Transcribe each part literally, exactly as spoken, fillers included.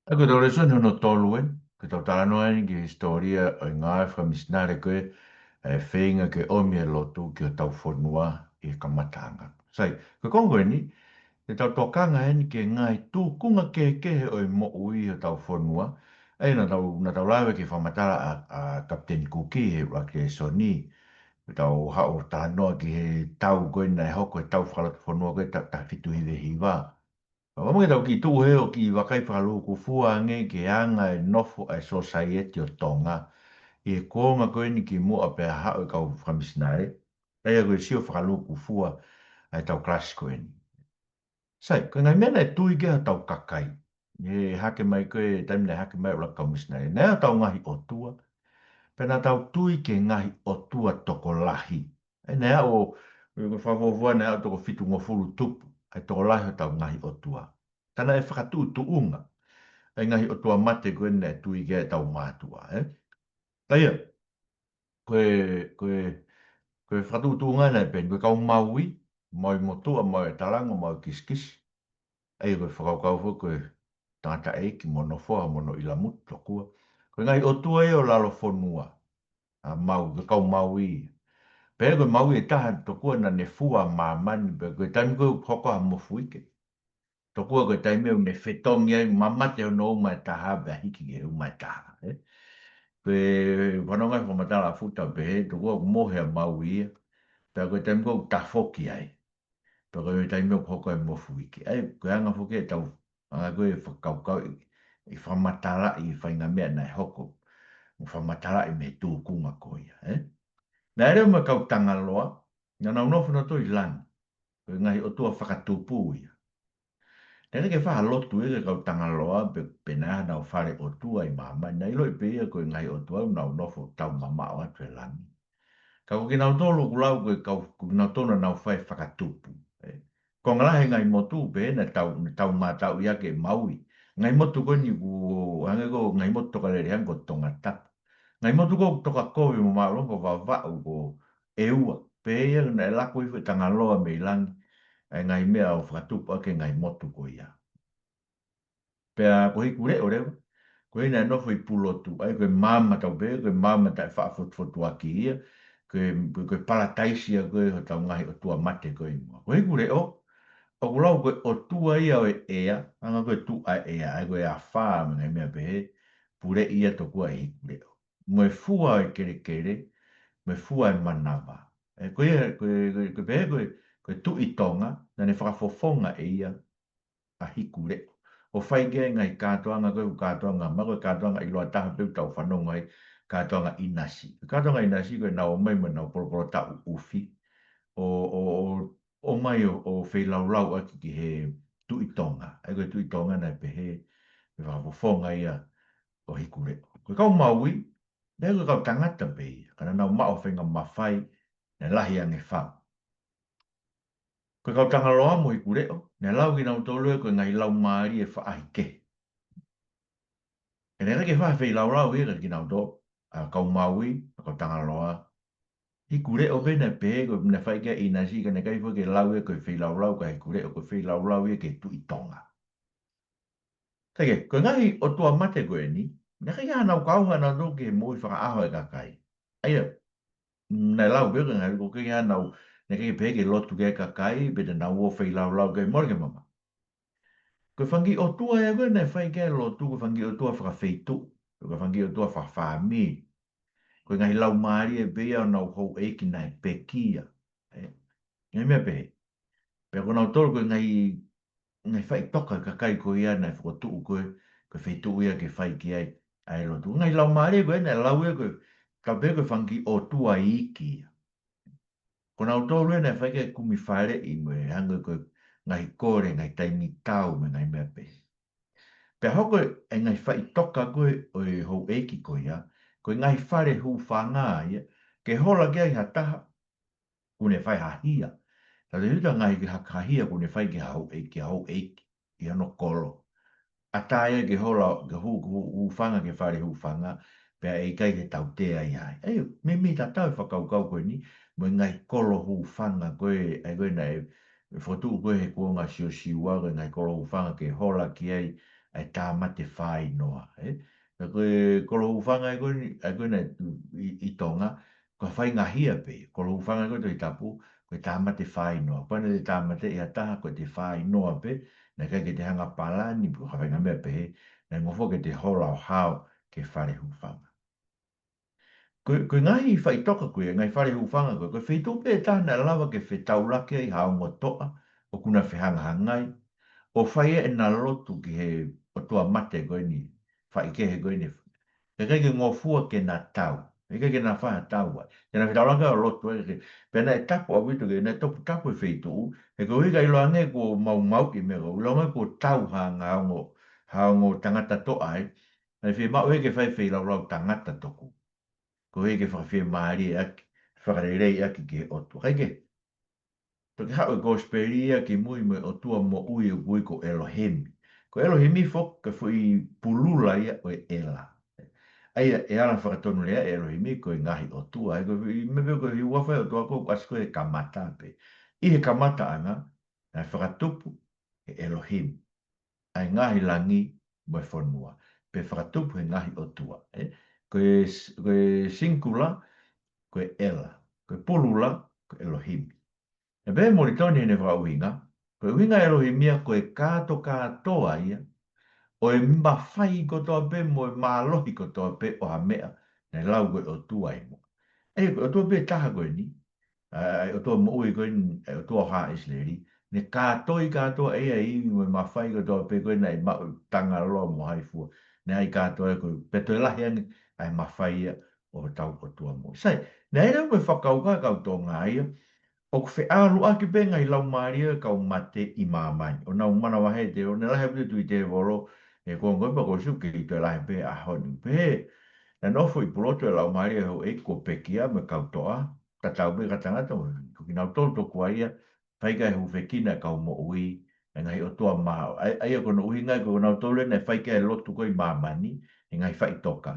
ʻA ia ko ʻetau lēsoni hono tolu ē, ko ʻetau talanoa eni ki he hisitōlia ʻo e ngāue fakamisinale ko ē, ʻa e feinga ke ʻomi e lotu ki hotau fonua ʻi he kamataʻanga. Sai, ko e konga ko eni, ʻetau tokanga eni ki he ngaahi tūkunga kehekehe ʻo e moʻui ʻi hotau fonua. ʻA ia naʻa tau, naʻa tau lave ki he fakamatala ʻa, ʻa Kapiteni Kuki he ʻuluaki lēsoni, ʻetau haʻu ʻo talanoa ki he tau ko ē naʻe hoko, he tau fakalotofonua ko ē ta-, taha fitu hiva hiva. Pea ʻoku ʻikai ke tau kiʻi tuʻu hē ʻo kiʻi vakai fakalūkufua ange ki he anga e nofo ʻa e sōsaieti ʻo Tonga ʻi he kuonga ko eni kimuʻa pea haʻu e kau fakamisinale. ʻA ia ko e sio fakalūkufua ʻa ʻetau kalasi ko eni. Sai, ko e ngaahi meʻa naʻe tui ki ai hotau kakai. ʻI he hake mai ko ē, taimi naʻe hake mai ʻa e ʻuluaki kau misinale. Naʻe ʻi ai hotau ngaahi ʻotua. Pea naʻa tau tui ki he ngaahi ʻotua tokolahi. ʻA ia naʻe aʻu, ko e fakafuofua naʻe aʻu toko fitungofulu tupu ʻa e tokolahi hotau ngaahi ʻotua. Ka naʻe fakatuʻutuʻunga ʻa e ngaahi ʻotua mate ko ē naʻe tui ki ai ʻetau mātuʻa, ē? ʻA ia, ko e, ko e, ko e fakatuʻutuʻunga naʻe pehē ni, ko e kau Maui, Maui Motuʻa, Maui ʻAtalanga, Maui Kisikisi. ʻA ia ko e fakakaukau foki ko e tangataʻeiki mo hono foha mo hono ʻilamutu tokua. Ko e ngaahi ʻotua ia ʻo Lalofonua, ʻa Maui, ko e kau Maui. Pea ko e Maui ʻe taha tokua naʻa ne fua ʻa māmani, pea ko e taimi ko ē ʻoku hoko ai ha mofuike, tokua ko e taimi ʻoku ne fetongi ai, mamate hono uma ʻe taha pea hiki ki he uma ʻe taha, ē? Ko e fanongo ʻa e fakamatala ʻa Futa pehē, tokua ʻoku mohe ʻa Maui ia, pea ko e taimi ko ē ʻoku tafoki ai, pea ko e taimi ʻoku hoko ai e mofuike. ʻA ia, ko e anga foki ʻetau, anga ko ē fakakaukau ʻi, ʻi fakamatalaʻi e faʻahinga meʻa naʻe hoko, mo fakamatalaʻi mei he tūkunga ko ia, ē? Naʻe lele mo e kau Tangaloa, naʻa nau nofo nautolu ʻi langi. Ko e ngaahi ʻotua fakatupu ia. Naʻe ʻikai ke fai ha lotu ia ki he kau Tangaloa, pe, pe naʻe ʻi ai hanau fale ʻotua ʻi māmani. Naʻe ʻiloʻi pē ia ko e ngaahi ʻotua ʻoku nau nofo taumamaʻo atu ʻi langi. Ka ko kinautolu ʻoku lau ko e kau, ko kinautolu naʻa nau fai fakatupu, ē. Ko e ngaahi lahi e ngaahi motu pē naʻe tau, naʻe tau mātau ia ki he Maui. Ngaahi motu ko eni ʻoku hangē ko e ngaahi motu tokalele hangē ko Tongatapu. Ngaahi motu ko ē ʻoku toka kovi mo māʻolunga ko Vavaʻu, ko ʻEua. Pea ia naʻe lako hifo ʻe Tangaloa mei langi ʻa e ngaahi meʻa ʻo fakatupu ʻaki e ngaahi motu ko ia. Pea ko Hikuleʻo leva, ko ia naʻe nofo ʻi Pulotu, ʻa ia ko e maama tau pehē, ko e maama taʻefaʻafotufotuaki ia, ko e, ko e, ko e palataisi ia ko ē hotau ngaahi ʻotua mate ko ē ʻi muʻa. Ko Hikuleʻo, ʻoku lau ko e ʻotua ia ʻo e ʻea, anga ko e tuʻa ʻea, ʻa ia ko e afā mo e ngaahi meʻa pehē, puleʻi ia tokua ʻe Hikuleʻo. Mo e fua ʻo e kelekele, mo e fua ʻo e manava. ʻE, ko ia, ko e, ko e, ko e pehē, ko e, ko e Tuʻi Tonga, naʻa ne fakafofonga ʻe ia ʻa Hikuleʻo. ʻO fai ki ai e ngaahi kātoanga ko ē, kātoanga, ma ko e kātoanga ʻiloa taha pē ʻoku tau fanongo ai, kātoanga ʻinasi. Kātoanga ʻinasi ko ʻenau ō mai mo ʻenau polopolo taʻu ʻufi. ʻO, ʻo, ʻo, ʻo mai ʻo, ʻo feilaulau ʻaki ki he Tuʻi Tonga. ʻA ia ko e Tuʻi Tonga naʻe pehē, ʻe fakafofonga ia ʻo Hikuleʻo. Ko e kau Maui, naʻe ko e kau tangata pē ia, ka naʻa nau maʻu ha faʻahinga mafai, naʻe lahi ange fau. Ko e kau Tangaloa mo Hikuleʻo, naʻe lau kinautolu ia ko e ngaahi laumālie faʻahikehe. ʻE naʻe ʻikai ke fai ha feilaulau ia kia kinautolu, ʻa e kau Maui, ʻa e kau Tangaloa. Hikuleʻo pē naʻe pehē, ko e naʻe fai ki ai e ʻinasi, ka naʻe ʻikai foki ke lau ia ko e feilaulau kia Hikuleʻo, ko e feilaulau ia ki he Tuʻi Tonga. Kae kehe, ko e ngaahi ʻotua mate ko eni, naʻe ʻikai ke ʻi ai hanau kauha nautolu ki he moʻui fakaʻaho ʻa e kakai. ʻA ia, naʻe lau pē ko e ngaahi ko ē ʻikai ke ʻi ai hanau, naʻe ʻikai ke pehē ke lotu ki ai e kakai, pe te nau ō feilaulau ki ai, mole ke mamaʻo. Ko e fanga kiʻi ʻotua ia ko ē naʻe fai ki ai e lotu, ko e fanga kiʻi ʻotua fakafeituʻu, ko e fanga kiʻi ʻotua fakafāmili. Ko e ngaahi laumālie pē ia ʻo ʻenau houʻeiki naʻe pekia. Ē? Ngaahi meʻa pehē. Pea ko nautolu ko e ngaahi, ngaahi faʻitoka ʻo e kakai ko ia naʻe fokotuʻu ko ē, ko e feituʻu ia ke fai ki ai ʻa e lotu. Ngaahi laumālie ko ē naʻe lau ia ko e, tau pehē ko e fanga kiʻi ʻotua iiki ia. Ko nautolu ia naʻe fai ki ai e kumi faleʻi mo e hangē ko e ngaahi kole, ngaahi taimi tau mo e ngaahi meʻa pehē. Pea hoko e ngaahi faʻitoka ko ē ʻo e houʻeiki ko ia, ko e ngaahi fale hūfanga ia, ke hola ki ai ha taha, kuo ne fai ha hia. Tau te hita ngaahi ki ha, ha hia kuo ne fai ki ha houʻeiki, ha houʻeiki, ʻi hono kolo. ʻAtā ia ke hola, ke hū, hū, hūfanga ki he fale hūfanga, pea ʻe ʻikai ke tautea ia ai. ʻA ia, meimei tatau e fakakaukau ko eni, mo e ngaahi kolo hūfanga ko ē, ʻa ia ko ē naʻe, ʻe fokotuʻu ko ē he kuonga ʻo Siosiua, ko e ngaahi kolo hūfanga ke hola ki ai, ʻa e tāmate fāinoa, ē? Ka ko e kolo hūfanga ē ko eni, ʻa ē ko eni ʻi, ʻi Tonga, ko e faingahia pē, kolo hūfanga ē ko e Tohi Tapu, ko e tāmate fāinoa. Kapau naʻe tāmateʻi ha taha, ko e fāinoa pē, naʻe ʻikai ke te hanga palani, pe ko ha faʻahinga meʻa pehē, naʻe ngofua ke te hola ʻo hao ki he fale hūfanga. Ko, ko e ngaahi faʻitoka ko ē, ngaahi fale hūfanga ko ē, ko e feituʻu pē ʻe taha naʻe lava ke fetaulaki ai ha ongo toʻa ʻoku na fehangahangai, ʻo fai ʻena lotu ki he ʻotua mate ko eni, faikehe ko eni. Ka ʻikai ke ngofua ke na tau. ʻIkai ke na fai ha tau ai. Te na fetaulaki ʻo lotu ai ke, pea naʻe tapu ʻaupito ke, naʻe toputapu e feituʻu, he ko e ʻikai ʻiloange kuo maumauʻi meʻa, ʻiloange kuo tau ha ngaahi ongo, ha ongo tangata toʻa ai, naʻe fiemaʻu ke fai feilaulau tangata tokua. Ko e ke fakafiemālie ʻaki, fakalelei ʻaki ki he ʻOtua. Kae kehe, toki haʻu e kosipeli ia ki mui mo e ʻotua moʻui ʻoku ui ko ʻElohimi. Ko ʻElohimi foki ko e foʻi pulula ia ʻo e ʻEla. ʻA ia ʻe ala fakatonu leva ʻElohimi ko e ngaahi ʻotua. He ko e foʻi, meʻa pē ko e hiuafa e ʻotua ko ē ʻoku ʻasi ko ē he kamata pē. ʻI he kamataʻanga, naʻe fakatupu ʻe ʻElohimi ʻa e ngaahi langi mo e fonua, pea fakatupu he ngaahi ʻotua, ē? Ko e s-, ko e singular, ko e ʻEla, ko e pulula, ko e ʻElohimi. ʻE pehē Molitoni heʻene fakaʻuhinga, ko e ʻuhinga ʻElohimi ia ko e kātokātoa ia, ʻo e mafai kotoa pē mo e mālohi kotoa pē ʻo ha meʻa, naʻe lau ko e ʻOtua ʻi muʻa. ʻE, ko e ʻOtua pē taha ko eni, ʻa e, ʻa e ʻOtua moʻui ko eni, ʻa e ʻOtua ʻo haʻa ʻIsileli, ne kātoi kātoa ʻe ia e ivi mo e mafai kotoa pē ko ē naʻe maʻu Tangaloa mo hai fua. Naʻe ʻi ai kātoa ē ko ē, pea toe lahi ange ʻa e mafai ia ʻo hotau ʻOtua moʻui. Sai, naʻe ʻi ai leva mo e fakakaukau ʻa e kau Tonga ia, ʻoku feʻaluʻaki pē ngaahi laumālie ʻo e kau mate ʻi māmani. ʻO nau manavahē te, ʻo ne lahi ʻaupito e tui tēvolo, ʻi he kuonga ko ē pea ko e siu ke ʻi toe lahi pē ʻaho ni. Pehē, naʻe nofo ʻi Pulotu e laumālie ʻo e houʻeiki kuo pekia mo e kau toʻa, tatau pē ka tangata mo, ko kinautolu tokua ia, fai ki ai e hūfekina e kau moʻui, e ngaahi ʻotua mā-, ʻa ia, ʻa ia ko hono ʻuhinga ia ko kinautolu ē naʻe fai ki ai e lotu ko ē ʻi māmani, he ngaahi faʻitoka.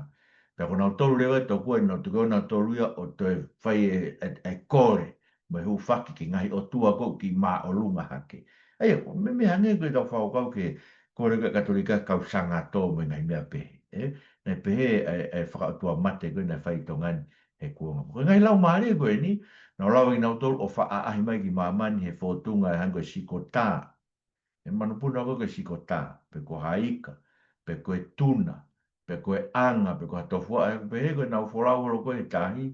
Pea ko kinautolu leva tokua ʻe nau tuku ʻo nautolu ia ʻo toe fai e, e, e kole, mo e hūfaki ki he ngaahi ʻotua ko ē ki māʻolunga hake. ʻA ia, ko e meʻa, meʻa hangē ko ʻetau fakakaukau ki he kole ko ē ʻa e Katolika kau sangato mo e ngaahi meʻa pehē, ē? Naʻe pehē e, e fakaʻotua mate ko ē naʻe fai ʻi Tonga ni he kuonga. Ko e ngaahi laumālie ko eni, nau lava kinautolu ʻo faʻa ʻaʻahi mai ki māmani he fōtunga ʻe hangē ko e sikotā. ʻE manupuna ko ē ko e sikotā, pe ko ha ika, pe ko e tuna, pe ko e anga, pe ko ha tofuaʻa, ʻe pehē ko ʻenau folau holo ko ē he tahi,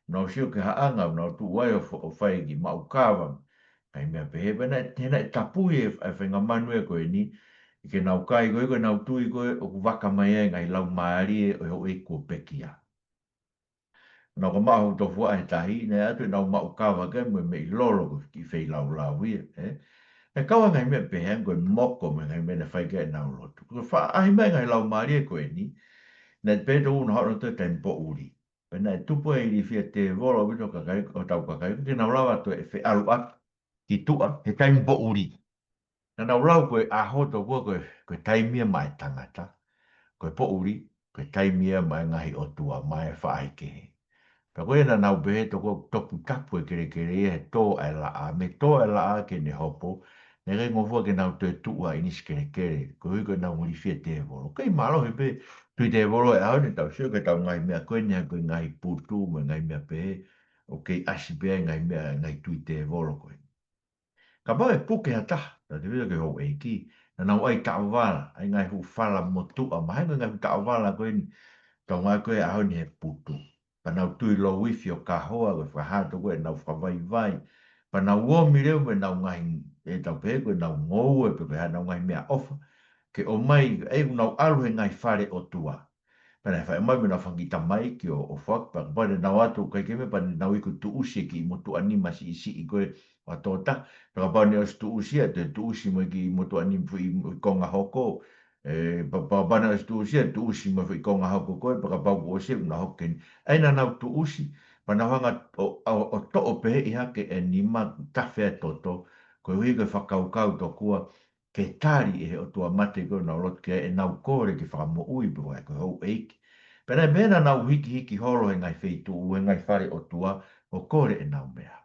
nau sio ki ha anga, nau tuʻu ai ʻo fo-, ʻo fai e kiʻi maʻu kava, ngaahi meʻa pehē, pea naʻe, he naʻe tapui e, e faʻahinga manu ē ko eni, ke nau kai ko ē, ko ʻenau tui ko ē, ʻoku vaka mai ai e ngaahi laumālie ʻo e houʻeiki kuo pekia. Nau ka maʻu ha tofuaʻa he tahi, naʻe ʻatu ʻenau maʻu kava ki ai mo e meʻi lolo ko e kiʻi feilaulau ia, ē? ʻE kau ai e ngaahi meʻa pehē ko e moko mo e ngaahi meʻa naʻe fai ki ai ʻenau lotu. Ko e faʻa ʻaʻahi mai e ngaahi laumālie ko eni, naʻe pehē tokua naʻe haʻu nautolu he taimi poʻuli. Pea naʻe tupu ai e ilifia tēvolo ʻaupito ʻo e kakai, ʻo hotau kakai, ke nau lava atu ʻo feʻaluʻaki ki tuʻa he taimi poʻuli. Naʻa nau lau ko e ʻaho tokua ko e, ko e taimi ia maʻa e tangata, ko e poʻuli, ko e taimi ia maʻa e ngaahi ʻotua, maʻa e faʻahikehe. Pea ko ia naʻa nau pehē tokua ʻoku toputapu e kelekele ia he tō ʻa e laʻā, mei he tō ʻa e laʻā ki heʻene hopo, naʻe ʻikai ngofua ke nau toe tuʻu ai ʻi he nisi kelekele, koeʻuhi ko ʻenau ilifia tēvolo. ʻIkai mālohi pē tui tēvolo he ʻaho ni, tau sio ki heʻetau ngaahi meʻa ko eni, ko e ngaahi putu mo e ngaahi meʻa pehē, ʻoku kei ʻasi pē ai e ngaahi meʻa, ngaahi tui tēvolo ko eni. Kapau ʻe puke ha taha, tau tefito ki he houʻeiki, naʻa nau ʻai taʻovala, ʻai ngaahi huʻu fala motuʻa, mahalo ko e ngaahi huʻu taʻovala ko eni, tau ngāueʻaki ko ē he ʻaho ni he putu. Pea nau tui louifi ʻo kahoa, ko e fakahā tokua ʻenau fakavaivai. Pea nau omi leva mo ʻenau ngaahi, ʻe tau pehē ko ʻenau ngoue, pe ko e hā ʻenau ngaahi meʻaʻofa, ke ʻomai, ʻe ʻoku nau ʻalu he ngaahi fale ʻotua. Pea naʻe fai mai mo ʻenau fanga kiʻi tamaiki ʻo, ʻo foaki, pea kapau naʻa nau ō atu ʻikai ke meʻa pea naʻa nau iku tuʻusi e kiʻi motuʻa nima siʻisiʻi ko ē ʻo e tō taha. Pea kapau naʻe ʻosi tuʻusi ia, toe tuʻusi mo e kiʻi motuʻa nima foʻi, foʻi konga hoko. ʻE, pea, pea kapau naʻe ʻosi tuʻusi ia, tuʻusi mo e foʻi konga hoko ko ē, pea kapau kuo ʻosi ia, ʻoku na hoko eni. ʻA ia naʻa nau tuʻusi, pea nau hanga ʻo, ʻo, ʻo toʻo pehē ʻi hake e nima tafe e toto, koeʻuhi ko e fakakaukau tokua, ke tali ʻe he ʻotua mate ko ē ʻenau lotu ki ai ʻenau kole ke fakamoʻui pe ko e houʻeiki. Pea naʻe meʻa naʻa nau hikihiki holo he ngaahi feituʻu, he ngaahi fale ʻotua, ʻo kole ʻenau meʻa.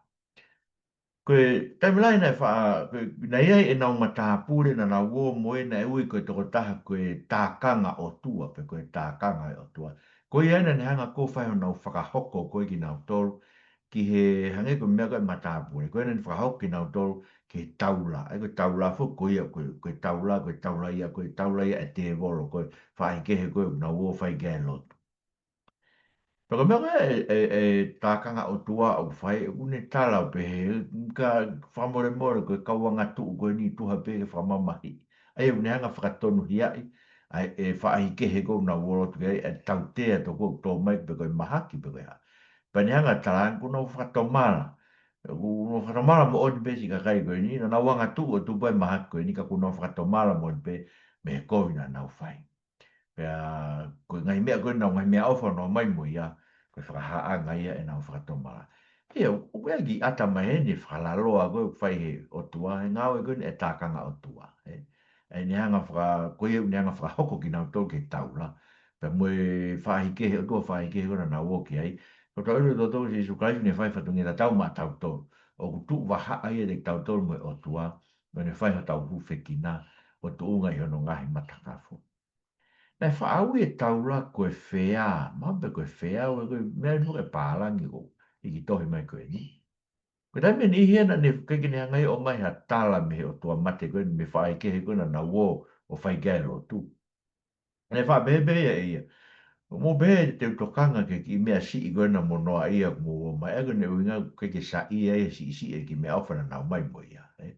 Ko e taimi lahi naʻe fa-, ko e, naʻe ʻi ai ʻenau matāpule naʻa nau ō mo ē naʻe ui ko e tokotaha ko e Tākanga ʻOtua, pe ko e Tākanga ʻo e ʻOtua. Ko ia naʻa ne hanga ʻo fai honau fakahoko ko ē kinautolu, ki he hangē ko e meʻa ko e matāpule. Ko ia naʻa ne fakahoko kinautolu ki he taula. ʻA ia ko e taula foki ko ia, ko e, ko e taula, ko e taula ia, ko e taula ia ʻa e tēvolo, ko e faʻahikehe ko ē ʻoku nau ō ʻo fai ki ai e lotu. Pea ko e meʻa ko ē ʻa e, ʻa e, ʻa e Tākanga ʻOtua ʻoku fai, ʻoku ne tala ʻo pehē, ka fakamolemole ko e kau angatuʻu ko eni tuha pē ke fakamamahiʻi. ʻA ia ʻoku ne hanga ʻo fakatonuhiaʻi ʻa e, ʻa e faʻahikehe ko ē ʻoku nau ō ʻo lotu ki ai, ʻa e tautea tokua ʻoku tō mai pe ko e mahaki pe ko e hā. Pea ne hanga ʻo tala ange kuo nau fakatomala. Kuo nau fakatomala moʻoni pē siʻi kakai ko eni, naʻa nau angatuʻu ʻo tupu ai e mahaki ko eni ka kuo nau fakatomala moʻoni pē mei he kovi naʻa nau fai. Pea ko e ngaahi meʻa ko ē ʻenau ngaahi meʻaʻofa naʻa nau ō mai mo ia, ko e fakahāʻanga ia ʻenau fakatomala. ʻIo, ʻoku ʻi ai e kiʻi ʻata mai eni e fakalaloa ko ē ʻoku fai ʻe he ʻOtua, he ngāue ko eni ʻa e Tākanga ʻOtua, ē. ʻA ia ne hanga ʻo faka-, ko ia ʻoku ne hanga ʻo fakahoko kinautolu ki he taula. Pea mo e faʻahikehe, ʻOtua faʻahikehe ko ē naʻa nau ō ki ai. Ko e tau ʻilo ʻe kitautolu Sīsū Kalaisi ne fai fatongia tatau maʻatautolu. ʻOku tuʻu vahaʻa ia ʻiate kitautolu mo e ʻOtua, mo ne fai hotau hūfekina, ʻo tuʻunga ʻi hono ngaahi matakafo. Naʻe faʻa ui e taula ko e fea, mahalo pē ko e fea, ʻo ko e meʻa eni ko e pālangi ko ē ʻoku tohi mai ko eni. Ko e taimi ʻe niʻihi ia naʻa ne ʻikai ke ne hanga ʻo ʻomai ha tala mei he ʻotua mate ko eni, mei he faʻahikehe ko ē naʻa nau ō ʻo fai ki ai e lotu. Naʻe faʻa pehē pē ia ʻe ia, ʻoku mou pehē te u tokanga ki he kiʻi meʻa siʻi ko ena mo Noa ia ʻoku mou ō mai, ʻa ia ko ʻene ʻuhinga ʻoku ʻikai ke saiʻia ia he siʻisiʻi e kiʻi meʻaʻofa naʻa nau ō mai mo ia, ē.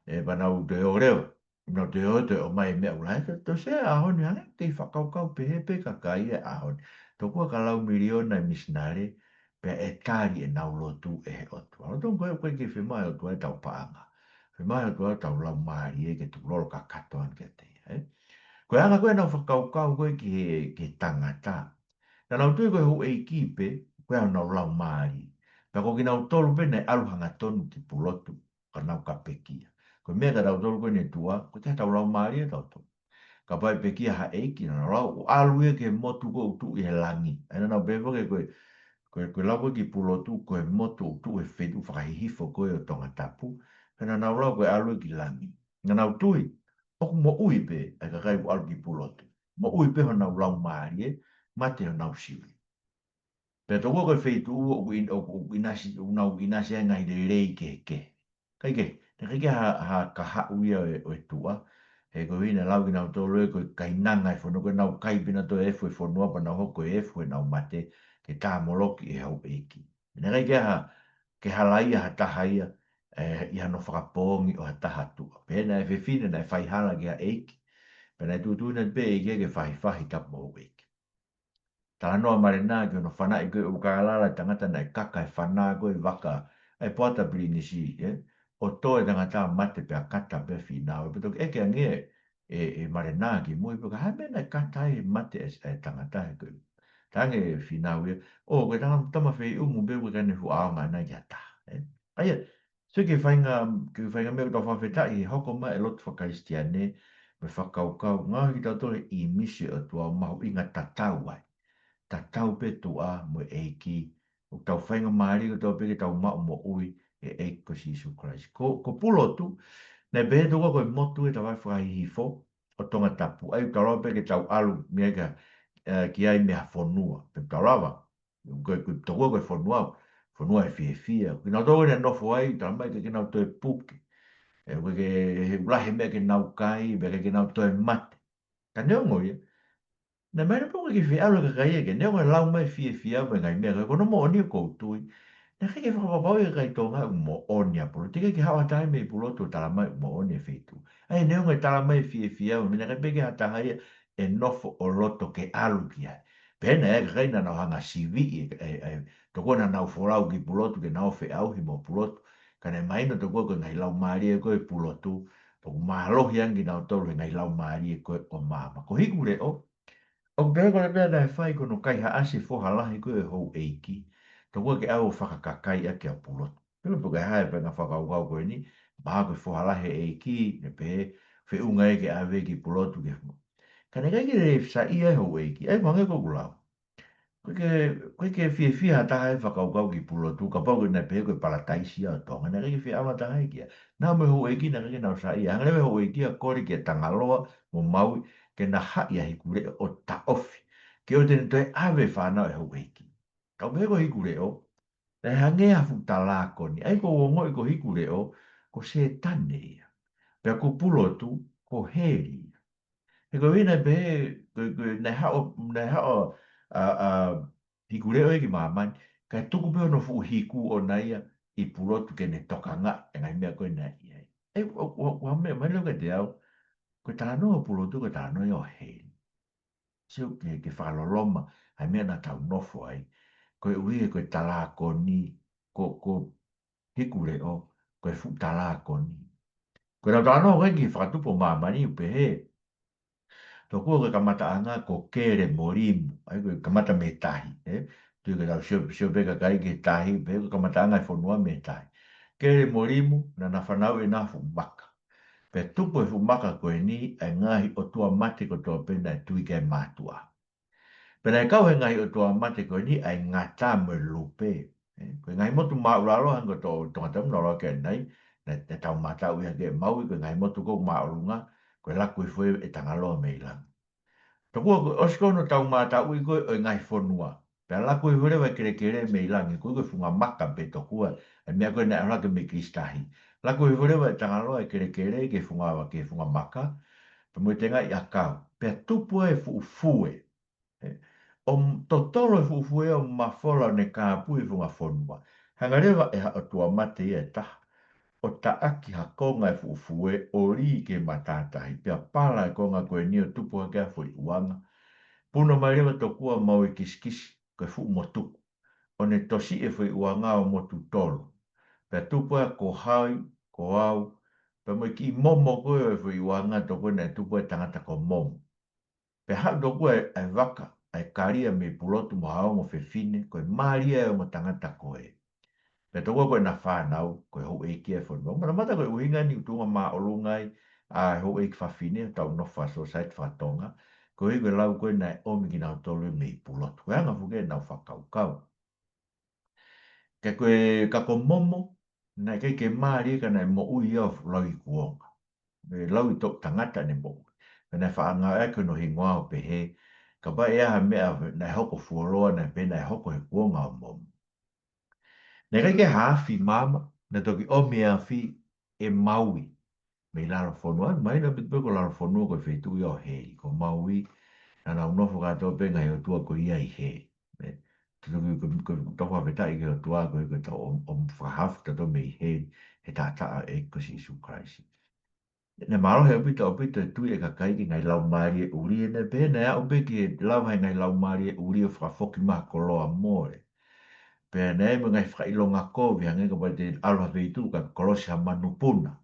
Ē, pea nau toe ō leva. Nau toe ō, toe ō mai e meʻa ʻoku lahi, toe, toe sio he ʻaho ni hangē ʻoku kei fakakaukau pehē pē e kakai he ʻaho ni. Tokua ka lau miliona e misinale, pea ʻe tali ʻenau lotu ʻe he ʻOtua. Lolotonga ko ē ʻoku ʻikai ke fiemaʻu ʻe he ʻOtua ʻetau paʻanga. Fiemaʻu ʻe he ʻOtua ʻetau laumālie ke tukulolo kakato ʻana kiate ia, ē? Ko e anga ko ē ʻenau fakakaukau ko ē ki he, ki he tangata. Naʻa nau tui ko e houʻeiki pē, ko e ʻenau laumālie. Pea ko kinautolu pē naʻe ʻalu hangatonu ki Pulotu, ka nau ka pekia. Ko e meʻa kia tautolu ko eni ʻi tuʻa, ʻoku ʻikai ke tau laumālie tautolu. Kapau ʻe pekia ha ʻeiki, naʻa nau lau, ʻoku ʻalu ia ki he motu ko ē ʻoku tuʻu ʻi he langi. ʻA ia naʻa nau pehē foki ko e, ko e, ko e lau ko ē ki Pulotu, ko e motu ʻoku tuʻu he feituʻu fakahihifo ko ē ʻo Tongatapu. Pea naʻa nau lau ko e ʻalu ia ki langi. Naʻa nau tui, ʻoku moʻui pē ʻa e kakai ʻoku ʻalu ki Pulotu. Moʻui pē honau laumālie, mate honau sivi. Pea tokua ko e feituʻu ʻoku ʻin-, ʻoku, ʻoku ʻinasi, ʻoku nau ʻinasi ai e ngaahi lelei kehekehe. ʻIkai ke, naʻe ʻikai ke ha, ha kahaʻu ia ʻo e, ʻo e tuʻa. He koeʻuhi naʻe lau kinautolu ē ko e kainanga e fonua, ko ʻenau kai pē nautolu e efu e fonua pea nau hoko ko e efu ʻenau mate ke tāmoloki ʻe he houʻeiki. Naʻe ʻikai ke ha, ke halaia ha taha ia, ē, ʻi hano fakapoongi ʻo ha taha tuʻa. Pehē naʻe fefine naʻe faihala ki ha ʻeiki. Pea naʻe tuʻutuʻuni atu pē ʻe he ʻeiki ke fahifahi tapu mo e houʻeiki. Talanoa Malena ki hono fanaʻi ko ē ʻo Kalala e tangata naʻe kaka e fana ko ē vaka ʻa e Poata Pilinisi, ē? ʻO tō e tangata mate pea kata pē fīnau. Pea toki ʻeke ange ʻe, ʻe Malena ki mui, pe ko e hā e meʻa naʻe kata ai e mate e, e tangata he ko ē. Tange fīnau ia, ʻo ko e tangata tama feiʻumu pē ʻoku ʻikai ke ne fuʻu ʻaonga ʻana ki ha taha, ē? ʻA ia, so ke fainga, ke fainga meʻa ʻoku tau fakafetaʻi he hoko mai e lotu fakakalisitiane, mo e fakakaukau, ngaohi kitautolu ʻe he ʻīmisi ʻo e ʻOtua ʻo mahuʻinga tatau ai. Tatau pē tuʻa mo e ʻeiki, ʻoku tau faingamālie kotoa pē ke tau maʻu moʻui he ʻEiki ko Sīsū Kalaisi. Ko, ko Pulotu, naʻe pehē tokua ko e motu ʻe tavai fakahihifo ʻo Tongatapu, ʻa ia ʻoku tau lava pē ke tau ʻalu mei ai ka, ē, ki ai mei ha fonua. Pea tau lava, ko, ko, tokua ko e fonua, fonua ʻe fiefia. Ko kinautolu naʻe nofo ai, tala mai ʻikai ke nau toe puke. Ē, ʻoku ʻikai ke, he ʻoku lahi e meʻa ke nau kai, pea ʻikai ke nau toe mate. Ka neongo ia, naʻe ʻomai pē ko e kiʻi feʻalu ʻa e kakai ia ke, neongo e lau mai fiefia mo e ngaahi meʻa, ka ko hono moʻoni ʻoku ou tui, naʻe ʻikai ke fakapapauʻi ʻe he kakai Tonga ʻoku moʻoni ʻa Pulotu. Teʻeki ke haʻu ha taha mei Pulotu ʻo tala mai ʻoku moʻoni e feituʻu. ʻA ia neongo e tala mai fiefia, meʻa naʻe ʻikai pē ke ha taha ia ʻe nofo ʻo loto ke ʻalu ki ai. Pehē naʻe ʻi ai e kakai naʻa nau hanga ʻo siviʻi, ē, ē, tokua naʻa nau folau ki Pulotu ke nau feʻauhi mo Pulotu. Ka naʻe mahino tokua ko e ngaahi laumālie ko ē ʻo Pulotu, ʻoku mālohi ange kinautolu he ngaahi laumālie ko ē ʻo māmani. Ko hiku leʻo, ʻoku pehē ko e meʻa naʻe fai ko hono kaihaʻasi e foha lahi ko ē ʻo e houʻeiki, tokua ke ʻalu ʻo fakakakai ʻaki ʻa Pulotu. Pea pe ko e hā e faʻahinga fakakaukau ko eni, mahalo ko e foha lahi e ʻeiki, naʻe pehē, feʻunga ia ke ʻave ki Pulotu ke fua. Ka naʻe ʻikai ke lelei saiʻia e houʻeiki, ʻa ia ʻoku hangē ko ʻeku lau. ʻIkai ke, ʻikai ke fiefia ha taha ʻi he fakakaukau ki Pulotu, kapau ko ʻene pehē ko e palataisi ʻa Tonga, naʻe ʻikai ke fie ʻalu ha taha ia ki ai. Naʻa mo e houʻeiki naʻe ʻikai ke nau saiʻia. Hanga leva e houʻeiki ia ʻo kole kia Tangaloa mo Maui ke na haʻi ʻa Hikuleʻo ʻo taʻofi. Ke ʻoua te ne toe ʻave e fānau ʻa e houʻeiki. Ka u pehē ko Hikuleʻo, naʻe hangē ha fuʻu talākoni. ʻA ia ʻoku ou ongoʻi ko Hikuleʻo, ko Sētane ia. Pea ko Pulotu, ko heli ia. He ko e ʻuhinga pē, ko, ko, naʻe haʻu, naʻe haʻu ʻa, ʻa Hikuleʻo ia ki māmani, kae tuku pē hono fuʻu hiku ʻoʻona ia ʻi Pulotu ke ne tokangaʻi e ngaahi meʻa ko ē naʻe ʻi ai. ʻE, ʻo, ʻo, ʻo, meʻa, mai leo ka te au, ko e talanoa ʻo Pulotu, ko e talanoa ia ʻo heli. Sio ke, ke fakaloloma ʻa e meʻa naʻa tau nofo ai. Koeʻuhi he ko e talākoni, ko, ko Hikuleʻo, ko e fuʻu talākoni. Ko ʻenau talanoa ko ē ki he fakatupu ʻo māmani ʻoku pehē, tokua ko e kamataʻanga ko Kele mo Limu, ʻa ia ko e kamata mei he tahi, ē? Tui ke tau sio, sio pē kakai ki he tahi, pehē ko e kamataʻanga e fonua mei he tahi. Kele mo Limu, naʻa na fanauʻi ʻenau fuʻu maka. Pea tupu e fuʻu maka ko eni ʻa e ngaahi ʻotua mate kotoa pē naʻe tui ki ai e mātuʻa. Pea naʻe kau he ngaahi ʻotua mate ko eni ʻa e ngata mo e lupe. Ē, ko e ngaahi motu māʻulalo hangē ko Tonga tapu na ʻoku ʻi ai ʻanenai, naʻe, naʻe tau mātauʻi hake ʻe Maui, ko e ngaahi motu ko ē māʻolunga, ko e laku hifo ʻe Tangaloa mei langi. Tokua ko e ʻosi ko ē hono tau mātauʻi ko ē ʻo e ngaahi fonua. Pea laku hifo leva e kelekele mei langi, ko e, ko e funga maka pē tokua, ʻa e meʻa ko ē naʻe ʻalu hake mei Kilisitahi. Laku hifo leva ʻe Tangaloa e kelekele ki he funga, ki he funga maka, pea mo e tengaʻi ʻakau. Pea tupu ai e fuʻu fue. Ē, ʻo m-, totolo e fuʻu fue ʻo mafola ʻo ne kāpui e funga fonua. Hanga leva ʻe ha ʻotua mate ia ʻe taha ʻo taʻaki ha konga e fuʻu fue ʻo lī ki he matātahi, pea pala e konga ko eni ʻo tupu hake ʻa e foʻi ʻuanga. Puna mai leva tokua Maui Kisikisi, ko e fuʻu motuku, ʻo ne tosiʻi e foʻi ʻuanga ʻo motu tolu. Pea tupu ai ko Hai, ko Au, pea mo e kiʻi momo ko ē ʻo e foʻi ʻuanga tokua naʻe tupu ai e tangata ko Momo. Pea haʻu tokua e, e vaka, ʻa e kalia mei Pulotu mo ha ongo fefine, ko e mālie ʻa e ongo tangata ko ē. Pea tokua ko ʻena fānau, ko e houʻeiki ʻa e fonua. Manatu ko e ʻuhinga eni ʻoku tuʻunga māʻolunga ai ʻa e houʻeiki fafine, tau nofo faka-society faka-Tonga, koeʻuhi ko e lau ko ē naʻe ʻomi kinautolu mei Pulotu. Ko e anga foki ʻenau fakakaukau. Ka ko e, ka ko Momo, naʻe ʻikai ke mālie ka naʻe moʻui ia ʻo lauikuonga. ʻE lauʻi toʻu tangata ʻene moʻui. Pea naʻe faʻa ngāueʻaki hono hingoa ʻo pehē, kapau ʻe ʻi ai ha meʻa naʻe hoko fuoloa naʻe pehē naʻe hoko he kuonga ʻo Momo. Naʻe ʻikai ke ha afi maama, naʻe toki ʻomi e afi ʻe Maui mei lalo fonua. Mahino pē ko lalo fonua ko e feituʻu ia ʻo heli, ko Maui, naʻa nau nofo kātoa pē ngaahi ʻotua ko ia ʻi heli. Ē, tutuki ko, ko, ko tau fakafetaʻi ki he ʻOtua ko e, ko e tau ʻo, ʻo fakahaofi kitautolu mei heli, he taʻataʻa ʻo e ʻEiki ko Sīsū Kalaisi. Naʻe mālohi ʻaupito, ʻaupito e tui e kakai ki he ngaahi laumālie ʻuli, ʻene pehē naʻe aʻu pē ki he lau ha ngaahi laumālie ʻuli ʻo fakafoki mai ha koloa mole. Pea naʻe ʻi ai mo e ngaahi fakaʻilonga kovi, hangē kapau te ʻalu ha feituʻu kae kolosi ha manupuna.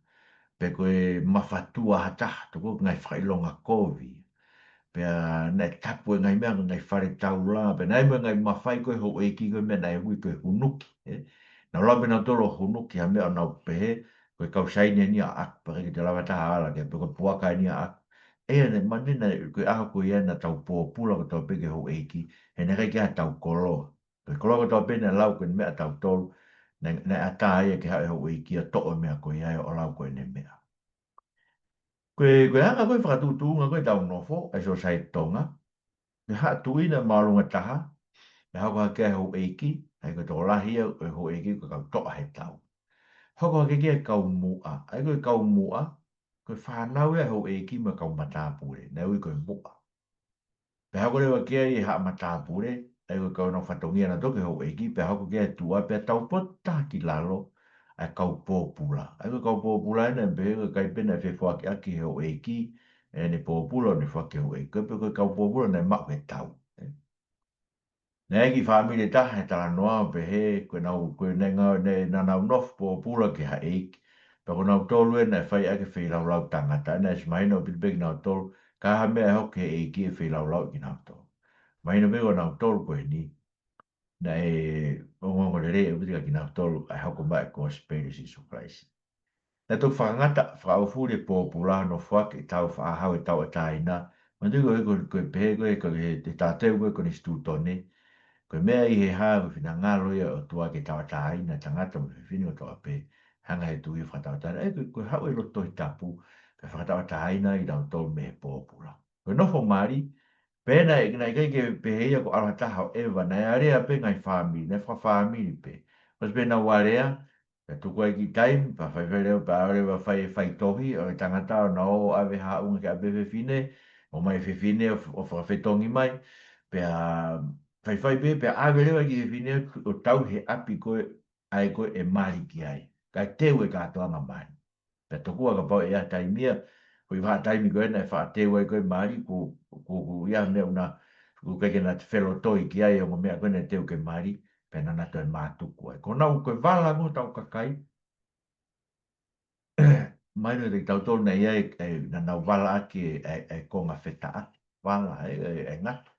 Pe ko e mafatua ha taha, tokua ko e ngaahi fakaʻilonga kovi. Pea naʻe tapu e ngaahi meʻa, ngaahi fale taula, pea naʻe ʻi ai mo e ngaahi mafai ko ē houʻeiki ko e meʻa naʻe ui ko e hunuki, ē. Nau lau pē nautolu ʻo hunuki ha meʻa ʻo nau pehē, ko e kau saini eni ʻaʻaku, pea ʻikai te lava taha ʻo ala ki ai, pe ko e puaka eni ʻaʻaku. ʻE, naʻe mani naʻe, ko e ʻaho ko ia naʻa tau pōpula kotoa pē ki he houʻeiki, he naʻe ʻikai ke ʻi ai haʻatau koloa. Ko e koloa kotoa pē naʻe lau ko e meʻa ʻatautolu, naʻe, naʻe ʻatā ia ke haʻu e houʻeiki ʻo toʻo e meʻa ko ia ʻo lau ko ʻene meʻa. Ko e, ko e anga ko ē fakatuʻutuʻunga ko ē ʻetau nofo, ʻa e sōsaieti Tonga, ko e haʻa tuʻi naʻe māʻolunga taha, naʻe hoko hake ai e houʻeiki, ʻa ia ko e tokolahi ia ʻo e houʻeiki ko e kau toʻa he tau. Hoko hake ki ai e kau muʻa, ʻa ia ko e kau muʻa, ko e fānau ia ʻa e houʻeiki mo e kau matāpule, naʻe ui ko e muʻa. Pea hoko leva ki ai e haʻa matāpule, ʻa ia ko e kau nau fatongia nautolu ki he houʻeiki, pea hoko ki ai e tuʻa, pea taupotu taha ki lalo, ʻa e kau pōpula. ʻA ia ko e kau pōpula ena, pea ko e kakai pē naʻe fefoakiʻaki he houʻeiki, ʻene pōpula ʻo ne foaki ki he houʻeiki. Ko e pē ko e kau pōpula naʻe maʻu he tau. Naʻe ʻi ai e kiʻi fāmili ʻe taha he talanoa ʻo pehē, ko ʻenau, ko ʻenau ngā-, naʻe, naʻa nau nofo pōpula ki ha ʻeiki. Pea ko nautolu ē naʻe fai ʻaki e feilaulau tangata, naʻe ʻosi mahino ʻaupito pē kinautolu, ka ʻi ai ha meʻa ʻe hoko ki he ʻeiki ʻe feilaulau kinautolu. Mahino pē ko nautolu ko eni, naʻe ongoongolelei ʻaupito kia kinautolu ʻa e hoko mai e kosipeli ʻo Sīsū Kalaisi. Naʻe toki fakangata, fakaʻaufuli e pōpula, nofo hake e tau, faʻahau e tauʻatāina. Manatuʻi ko e, ko e, ko e pehē ko e, ko e, he, he taʻu ko ē konisitūtone, Ko e meʻa ʻi he hā, ko e finangalo ia ʻo e ʻOtua ke tauʻatāina e tangata mo e fefine kotoa pē, hanga ʻe he tui ʻo fakatauʻatāina. ʻE, ko, ko e haʻu e loto Tohi Tapu, ke fakatauʻatāina kitautolu mei he pōpula. Ko e nofo mali, pea naʻe, naʻe ʻikai ke pehē ia ko e ʻalu ha taha ʻo ʻeva, naʻe alea pē ngaahi fāmili, naʻe fakafāmili pē. ʻOsi pē ʻenau alea, pea tuku ai e kiʻi taimi, pea faifai leva, pea ʻalu leva ʻo fai, fai tohi, ʻo e tangata ʻo na ō ʻave haʻunga ke ʻave fefine, ʻomai fefine ʻo, ʻo fakafetongi mai, pea faifai pē, pea ʻave leva e kiʻi fefine ʻo tau he ʻapi ko ē, ʻa ē ko ē ʻe mali ki ai. Kae teu e kātoanga mali. Pea tokua kapau ʻe ʻi ai ha taimi ia, ko e vahaʻa taimi ko ē naʻe faʻa teu ai ko ē mali, ko, ko, ko ia meʻa ʻoku na, ko e ʻikai ke na felotoi ki ai e ongo meʻa ko ē naʻe teu ke mali, pea naʻa na toe mātuku ai. Ko ʻenau ko e vala mo hotau kakai, mahino kiate kitautolu naʻe ʻi ai, ʻe, naʻa nau vala ʻaki e, e, e konga fetaʻa, vala, e, e, e ngata.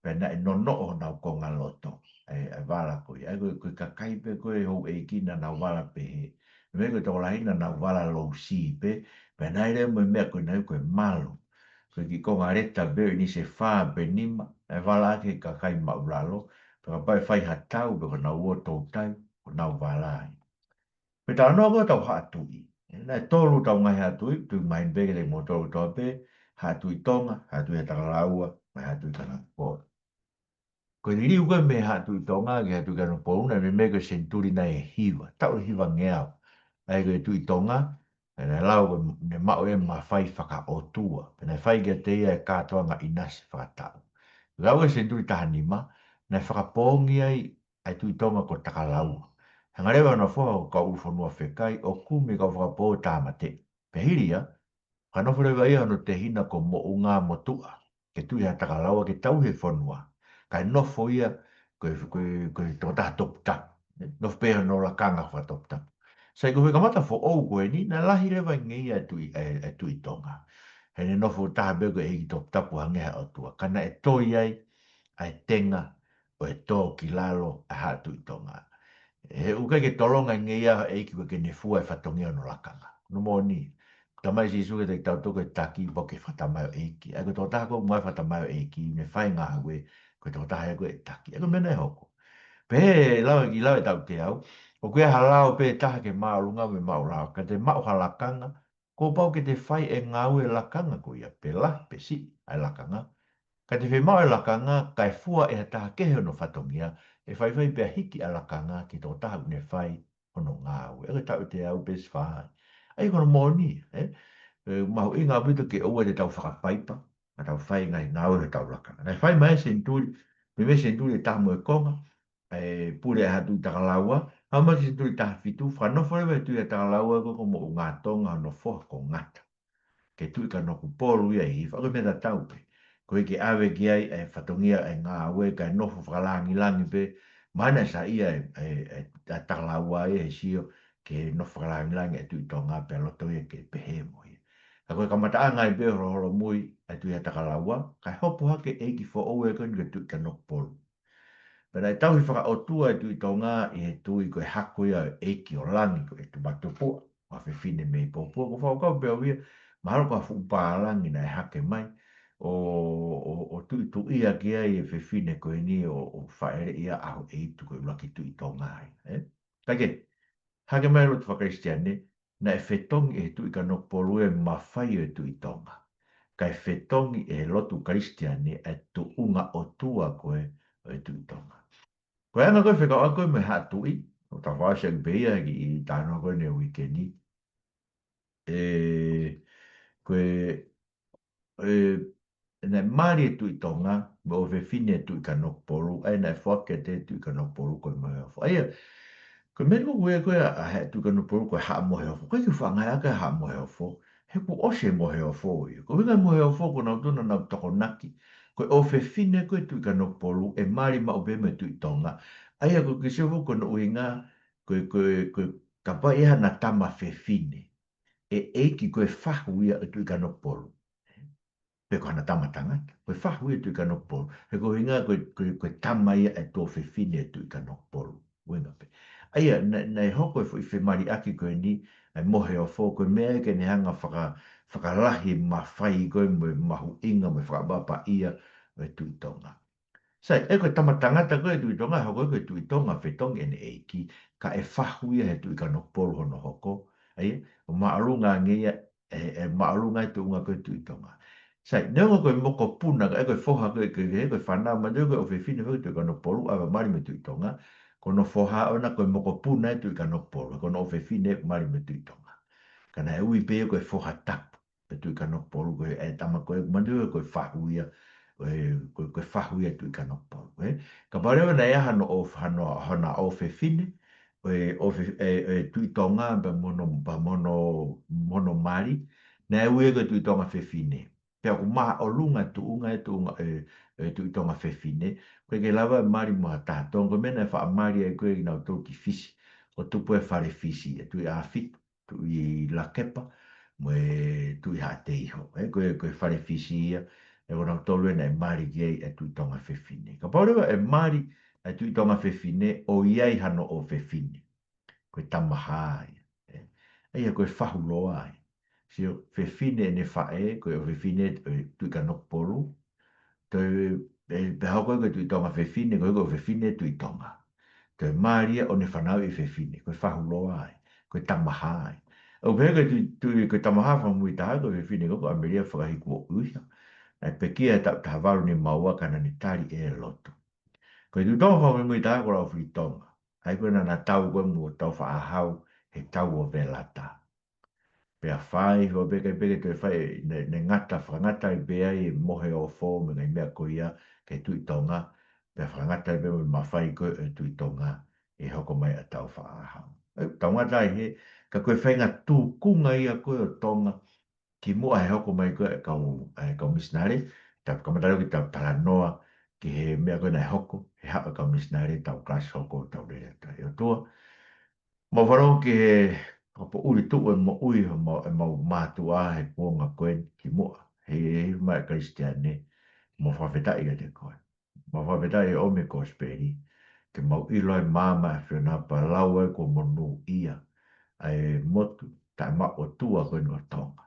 Pea naʻe nonoʻo honau konga loto, e, e vala ko ia. ʻA ia ko e, ko e kakai pē ko ē houʻeiki naʻa nau vala pehē. Meʻa ko e tokolahi naʻa nau vala lousī pē, pea naʻe lea mo e meʻa ko ē naʻe ko e malu. Ko e kiʻi konga leta pē ʻo ʻinisi ʻe fā pe nima, e vala ʻaki e kakai māʻulalo, pea kapau ʻe fai ha tau, pe ko ʻenau ō toutai, ko ʻenau vala ai. Pea talanoa ko ē hotau haʻa tuʻi. Naʻe tolu hotau ngaahi haʻa tuʻi, tuʻu mai pē kiate kimoutolu kotoa pē, Haʻa Tuʻi Tonga, Haʻa Tuʻi ʻa Takalaua, mo e Haʻa Tuʻi Kanokupolu. Ko e liliu ko ē mei he Haʻa Tuʻi Tonga ki he Haʻa Tuʻi Kanokupolu, naʻe meimei ko e senituli nai ʻe hiva, taʻu ʻe hivangeau. ʻA ia ko e Tuʻi Tonga, ʻe naʻe lau ko ē naʻe maʻu e mafai fakaʻotua, pea naʻe fai kiate ia e kātoanga ʻinasi fakataʻu. Lau e senituli taha nima, naʻe fakapoongi ai ʻa e Tuʻi Tonga ko Takalaua. Hanga leva ʻo na foha ʻo kau ʻulufonua fekai, ʻo kumi e kau fakapō tāmateʻi. Pea hili ia, ka nofo leva ia hono tehina ko Moʻungamotuʻa, ke tuʻi ʻa Takalaua ke tauhi e fonua. Kae nofo ia ko e, ko e, ko e tokotaha toputapu. Nofo pē hono lakanga fakatoputapu. Sai ko e fai kamata foʻou ko eni, naʻe lahi leva e ngeia e tuʻi, e, e Tuʻi Tonga. He naʻe nofo taha pē ko e ʻeiki toputapu hangē ha ʻotua. Ka naʻe toi ai ʻa e tenga ʻo e tō ki lalo ʻa Haʻa Tuʻi Tonga. He ʻoku ʻikai ke tolonga e ngeia ʻa e ʻeiki ko ē ke ne fua e fatongia hono lakanga. Ko hono moʻoni, talamai ʻe Sīsū kiate kitautolu ko e taki pau ke fakatamaioʻeiki. ʻA ia ko e tokotaha ko ē ʻoku ʻi ai e fakatamaioʻeiki, ne fai e ngāue, ko e tokotaha ia ko ē ʻe taki. ʻA ia ko e meʻa naʻe hoko. Pea lau e kiʻi lau ʻe taʻu teau, ʻoku ʻi ai ha lao pē taha ki he māʻolunga mo e māʻulalo, ka te maʻu ha lakanga, kuo pau ke te fai e ngāue ʻa e lakanga ko ia, pe lahi pe siʻi ʻa e lakanga. Ka te fiemaʻu e lakanga, kae fua ʻe ha taha kehe hono fatongia, ʻe faifai pea hiki ʻa e lakanga ki he tokotaha ʻoku ne fai hono ngāue. ʻA ia ko e taʻu teau, peesi fā. ʻA ia ko hono moʻoni, ē? ʻE, mahuʻinga ʻaupito ke ʻoua te tau fakapaipa, ka tau fai e ngaahi ngāue ʻo hotau lakanga. Naʻe fai mai e senituli, meimei senituli ʻe taha mo e konga, ʻa e pule ʻa Haʻa Tuʻi Takalaua, aʻu mai ki he senituli taha fitu, fakanofo leva e Tuʻi ʻa Takalaua ko, ko Moʻungatonga hono foha ko Ngata. Ki he Tuʻi Kanokupolu ia ʻi hiva, ko e meʻa tatau pē. Ko e ʻikai ke ʻave ki ai e fatongia ʻa e ngāue, kae nofo fakalāngilangi pē, mahalo naʻe saiʻia ʻa e, ʻa e, ʻa e, ʻa Takalaua ia he sio ki he nofo fakalāngilangi ʻa e Tuʻi Tonga pea loto ia ke pehē mo ia. Ka ko e kamataʻanga ia pē holoholomui ʻa e Tuʻi ʻa Takalaua, kae hopo hake e ʻeiki foʻou ia ko eni ko e Tuʻi Kanokupolu. Pea naʻe tauhi fakaʻotua e Tuʻi Tonga ʻi he tui ko e hako ia ʻo e ʻEiki ʻo Langi ko ʻEtumatupuʻa, ʻa e fefine mei Pōpua, ʻoku ou fakakaukau pē au ia, mahalo ko ha fuʻu pālangi naʻe hake mai, ʻo, ʻo, ʻo tuʻituʻia ki ai e fefine ko eni ʻo, ʻo fāʻeleʻi ʻa ʻAhoʻeitu ko e ʻuluaki Tuʻi Tonga ia, ē? Kae kehe, hake mai e lotu faka-Kalisitiane, naʻe fetongi ʻe he Tuʻi Kanokupolu e mafai ʻo e Tuʻi Tonga. Kae fetongi ʻe he lotu Kalisitiane e tuʻunga ʻotua ko ē ʻo e Tuʻi Tonga. Ko e anga ko ē fekauʻaki ko ē mo e Haʻa Tuʻi, ʻoku tau fakaʻosi ʻaki pē ia he kiʻi talanoa ko eni he uike ni. ʻE, ko e ʻE, naʻe mali e Tuʻi Tonga, mo e ʻofefine e Tuʻi Kanokupolu, ʻa ia naʻe foaki kiate ia e Tuʻi Kanokupolu ko e moheofo. ʻA ia, ko e meʻa ko ē ko ē ʻa e Tuʻi Kanokupolu ko e Haʻa Moheofo. Ko e kiʻi faʻahinga ia ko e Haʻa Moheofo, he kuo ʻosi e moheofo ia. Ko e ʻuhinga e moheofo ko ʻenau tuna nau tokonaki, ko e ʻofefine ko ē Tuʻi Kanokupolu, ʻe mali maʻu pē mo e Tuʻi Tonga. ʻA ia ko e kiʻi sio foki ko hono ʻuhinga, ko e, ko e, ko e kapau ʻe ʻi ai haʻana tama fefine, ʻe ʻeiki ko e fahu ia ʻo e Tuʻi Kanokupolu. Pe ko haʻana tama tangata, ko e fahu ia ʻo e Tuʻi Kanokupolu. He ko e ʻuhinga ko e, ko e, ko e tama ia ʻa e tuofefine ʻo e Tuʻi Kanokupolu. ʻUhinga pē. ʻA ia, naʻe, naʻe hoko e foʻi femaliʻaki ko eni, ʻa e moheofo, ko e meʻa ia ke ne hanga faka-, fakalahi e mafai ko ē mo e mahuʻinga mo e fakaʻapaʻapaʻia ʻo e Tuʻi Tonga. Sai, ʻe ko e tama tangata ko ē Tuʻi Tonga, hoko ko ē Tuʻi Tonga fetongi ʻene ʻeiki, ka ʻe fahu ia he Tuʻi Kanokupolu hono hoko. ʻA ia, ʻo māʻolunga ange ia, ʻe, ʻe māʻolunga e tuʻunga ko ē Tuʻi Tonga. Sai, neongo ko e mokopuna, ka ʻe ko e foha ko ē, ko e, ko e fānau, manatuʻi ko e ʻofefine ko ē Tuʻi Kanokupolu, ʻave mali mei Tuʻi Tonga, ko hono foha ʻona ko e mokopuna e Tuʻi Kanokupolu, ko hono ʻofefine mali mei Tuʻi Tonga. Ka naʻe ui pē ko e foha tapu. ʻE Tuʻi Kanokupolu ko e, ʻe tama ko ē, manatuʻi ko e fahu ia, ʻe, ko e, ko e fahu ia Tuʻi Kanokupolu, ē. Kapau leva naʻe ʻi ai hano ʻo, hano, hano ʻofefine, ʻe, ʻofe-, ʻe, ʻe Tuʻi Tonga, pea mo hono, pea mo hono, mo hono mali, naʻe ui ia ko e Tuʻi Tonga fefine. Pea ʻoku māʻolunga tuʻunga e tuʻunga, ʻe, ʻe Tuʻi Tonga fefine, ko e ʻikai ke lava e mali mo ha taha Tonga, ko e meʻa naʻe faʻa mali ai ko ē kinautolu ki Fisi, ʻo tupu e fale Fisi, ʻe Tuʻi ʻAfitu, Tuʻi Lakepa, mo e Tuʻi Haʻateiho. ʻE, ko e, ko e fale Fisi ia, ʻe ko nautolu ē naʻe mali ki ai e Tuʻi Tonga fefine. Kapau leva ʻe mali e Tuʻi Tonga fefine, ʻo ʻi ai hano ʻofefine. Ko e tamahā ia. ʻE, ʻa ia ko e fahu loa ia. Sio, fefine ʻene faʻē, ko e ʻofefine ʻo e Tuʻi Kanokupolu, toe, ʻe, pea hoko ko e Tuʻi Tonga fefine, ko e ʻofefine Tuʻi Tonga. Toe mali ia ʻo ne fanauʻi e fefine, ko e fahu loa ia, ko e tamahā ia. ʻO pehē ko e Tuʻi, Tuʻi, ko e tamahā fakamuimui taha ko e fefine ko ē ko ʻAmelia Fakahikuoʻuiha. Naʻe pekia he taʻu taha valu nima ua ka naʻa ne tali ʻe lotu. Ko e Tuʻi Tonga fakamuimui taha ko Laufilitonga. ʻA ia ko ē naʻa na tau ko ē mo Tāufaʻāhau he tau ʻo Velata. Pea fai, fai pē kai pē ke toe fai, ne, ne ngata, fakangata ai pē ai e mohe ʻo fō mo e ngaahi meʻa ko ia ki he Tuʻi Tonga, pea fakangata ai pē mo e mafai ko ē ʻo e Tuʻi Tonga ʻi he hoko mai ʻa Tāufaʻāhau. ʻE, tau ngata ai he, ka ko e faʻahinga tūkunga ia ko ē ʻo Tonga, kimuʻa he hoko mai ko ē e kau, e kau misinale, tau kamata leva ke tau talanoa ki he meʻa ko ē naʻe hoko, he haʻu e kau misinale, tau kalasi hoko, tau lele atu. ʻE ʻOtua, mau fanongo ki he, ʻa e poʻuli tuʻu e moʻui ʻo mau, ʻemau mātuʻa he kuonga ko ē kimuʻa, he, he mai e Kalisitiane, mau fakafetaʻi kiate koe. Mau fakafetaʻi he ʻomi e kosipeli, ke mau ʻilo ai maama e ʻAfiona pea lau ai kuo monūʻia ʻa e motu taʻemaʻu ʻOtua ko eni ʻo Tonga.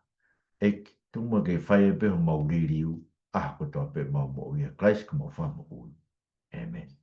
ʻEiki, tuku muʻa ke fai ai pē homau liliu, ʻaho kotoa pē ʻemau moʻui, ʻia Kalaisi ko homau Fakamoʻui. ʻĒmeni.